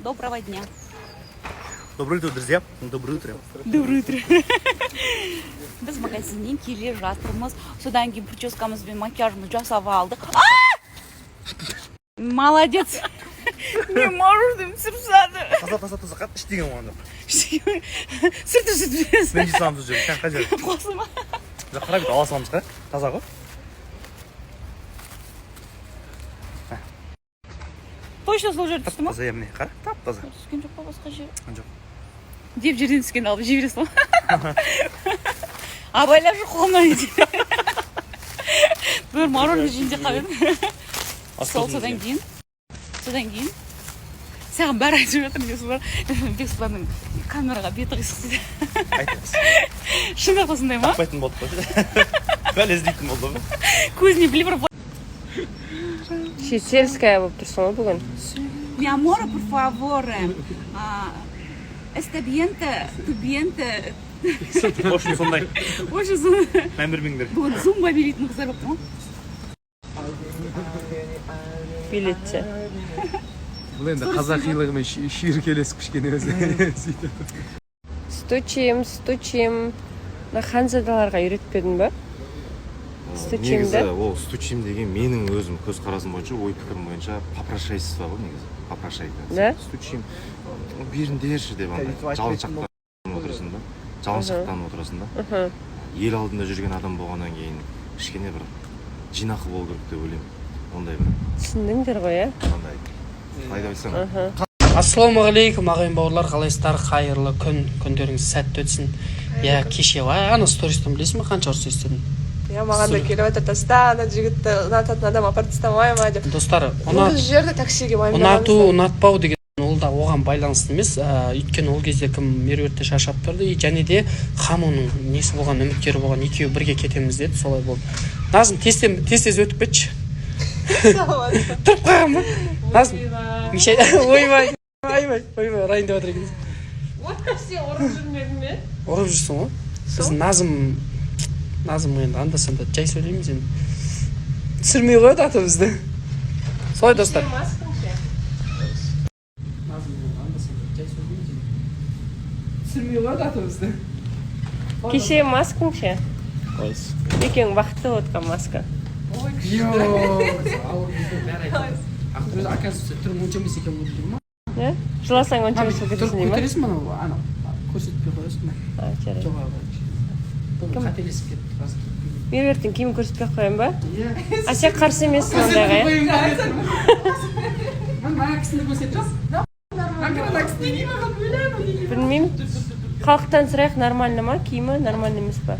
Доброго дня. Доброе утро, друзья. Доброе утро. Доброе утро. Біз магазиннен келе жатырмыз. Содан кейін прическамыз бен макияжымызды жасап алдық. А! Молодец. Мен мороженое түсіріп тастады. Таза, таза, таза. Қат іштеген оған жоқ. Сүртіп, сүртіп. Мен жей саламыз ол жерге. Қай жер? Қосылма. Жоқ, қара, бүйтіп ала саламыз ғой. Таза ғой. Точно сол жер түсті ма? Таза, иә, міне, қара, тап таза. Түскен жоқ па басқа жер? Жоқ. Деп жерден түскен алып жей бересің ғой. Абайлап жүр қолымнан. Бір мороженое жейін деп қалып едім. Ас Сол болсын содан бізге. кейін, содан кейін саған бәрі айтып жатыр, Бексұлтан, Бексұлтанның камераға беті қисық дейді. Айтамыз. Шындап осындай ма? Таппайтын болдық қой. Бәле іздейтін болды ғой. Көзіне біліп бір. Сельская болып тұрсың ғой бүгін. Mi amor, por favor. Está bien, tu bien. В общем, сондай. В общем, сондай. Мән бермеңдер. Бүгін зумба билейтін қыздар болып тұр ғой. Билетте. Бұл енді қазақилығымен шүйіркелесіп кішкене өзі сөйтіп. Стучим, стучим. Мына ханзадаларға үйретпедің ба? Стучим Негізі да? ол стучим деген менің өзім көзқарасым бойынша, ой пікірім бойынша попрошайство ғой негізі, попрошайка. Да? Стучим, беріңдерші деп андай жалыншақтанып отырасың да, жалыншақтанып отырасың да. Ел алдында жүрген адам болғаннан кейін кішкене бір жинақы болу керек деп ойлаймын, ондай бір. Түсіндіңдер ғой, иә? Андай, қалай деп айтсам. Ассалаумағалейкум, ағайын, бауырлар, қалайсыздар? Қайырлы күн, күндеріңіз сәтті өтсін. Иә, кеше ана стористан білесің бе, қанша ұрыс естідім? Иә, маған да келіп жатыр: «Таста, ана жігітті ұнататын адам апарып тастамай ма?» — деп. Достар, ұнат Бұл жерде таксиге ұнату, уайымдамаңыздар. ұнатпау деген ол да оған байланысты емес, өйткені ол кезде кім, Меруерт те шаршап тұрды и және де Хамоның несі болған, үміткері болған, екеуі бірге кетеміз деді, солай болды. Назым, тез тез өтіп кетші, тұрып қалған ба? Назым, неше? Ойбай, ойбай, ойбай, ұрайын деп жатыр екенсің. Вот сен ұрып жүрмедің бе? Ұрып жүрсің ғой. Біз Назым, Назым енді анда санда жай сөйлейміз енді, түсірмей қояды аты бізді. Солай, достар. Назым енді анда санда жай сөйлейміз енді, түсірмей қояды аты бізді. Кеше маскаң ше? Екеуің бақытты болып отқан маска. Ауыр кезде бәрі айтады. Ақтөбе, оказывается, түрің онша емес екен ғой дейді ма? Иә? Жыласаң, онша емес болып Тұрып кетесің дей ма? көтересің ба, анау анау көрсетпей қоясың ба? А, жарайды. Жоқ, бүгін қателесіп кетті қазір. Меруерттің киімін көрсетпей ақ қояйын ба? Иә. А сен қарсы емессің ондайға, иә? Мына кісіні көрсетіп жаз. Мына кісі не маған өлемін. Білмеймін. Халықтан сұрайық, нормально ма киімі, нормально емес па?